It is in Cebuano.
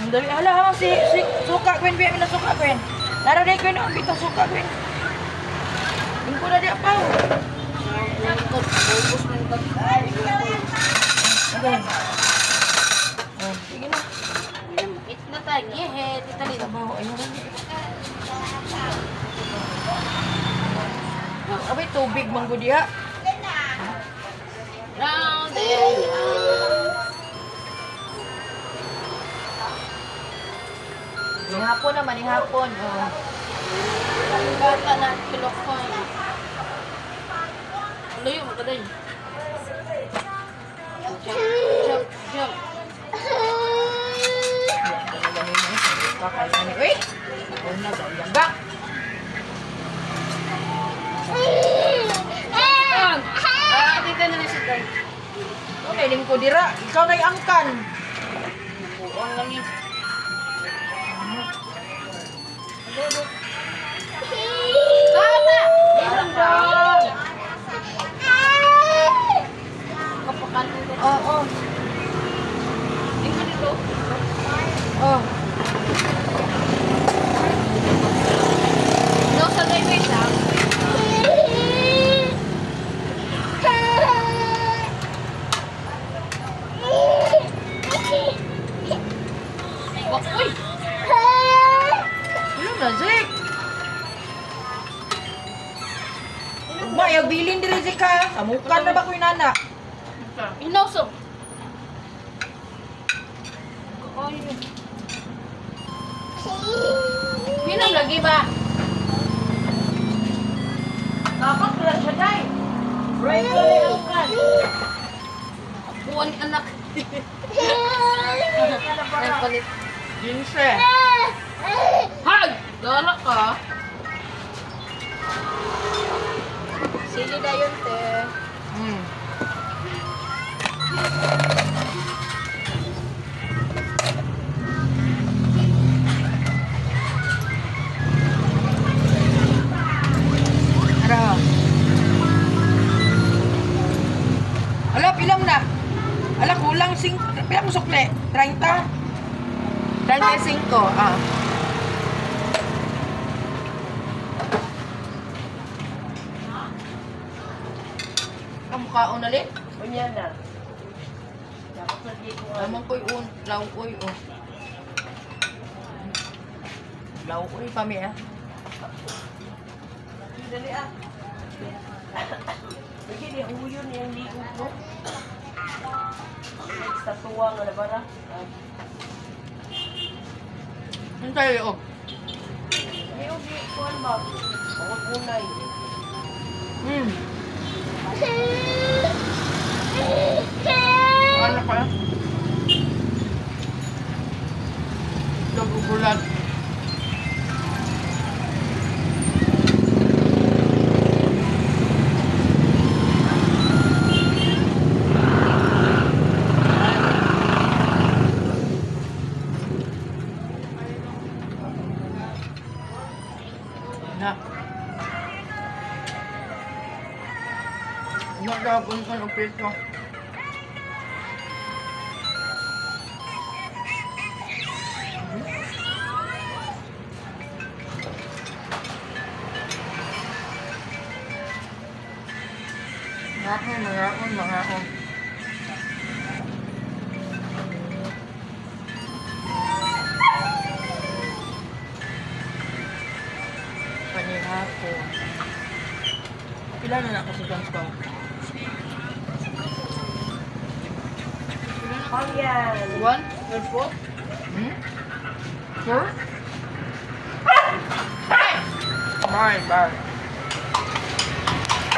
Ang dali, hala, hala, si suka, Gwen, biya na suka, Gwen. Laro di, Gwen, ang bitang suka, Gwen. Lingko na di, apaw. Gwen. Oh, sige na. It na tayo, yehe, tita Lina. Sabaw, ayun. Abay, tubig, manggo diha. Round and round. Nihapon naman, nihapon. Oh. Ang bata na kilokoy. Layo, magaday. Jump, jump, jump. Uy! Una ba? Ba? Ah, dito na lang siya, Day. Ano na ko dira? Ikaw na angkan. Buong lang yun. Tama! Kapakan ko. Oo. Oh, oh. Tingnan dito. Oh. No, sa day wait lang. Uy! Ano na, Zik? Ugma, yung bilin diri, Zik, ha? Samukan na ba ko yung nana? Inaw so. Ay. Hinam lagi ba? Dapat wala siya, Day. Break na yung angkan. Buwan anak. Ay, palit. Ginse. Hag! Dara ka. Sige dayon, te. Ara. Ala, pilang na. Ala, kulang sing... Pilang sukle? 30? 35, ah. Kamukhaon na li. Unya na. Dapat lagi ko nga. Lamang ko'y un, law ko'y oh. Law ko'y pami ah. Dali ah. Lagi ni huyon yung liog mo. Sa tuwa nga na bara. Ano tayo oh? Liog ni kuan ba? Bukod unay. Ano pa? Nagugulan. Na. Nagapon ko ng piso. Mga mga mga Panihapon. Pila na ako sa John's? Pangyan. 1, 4. Hmm? Sure? Bye, bye.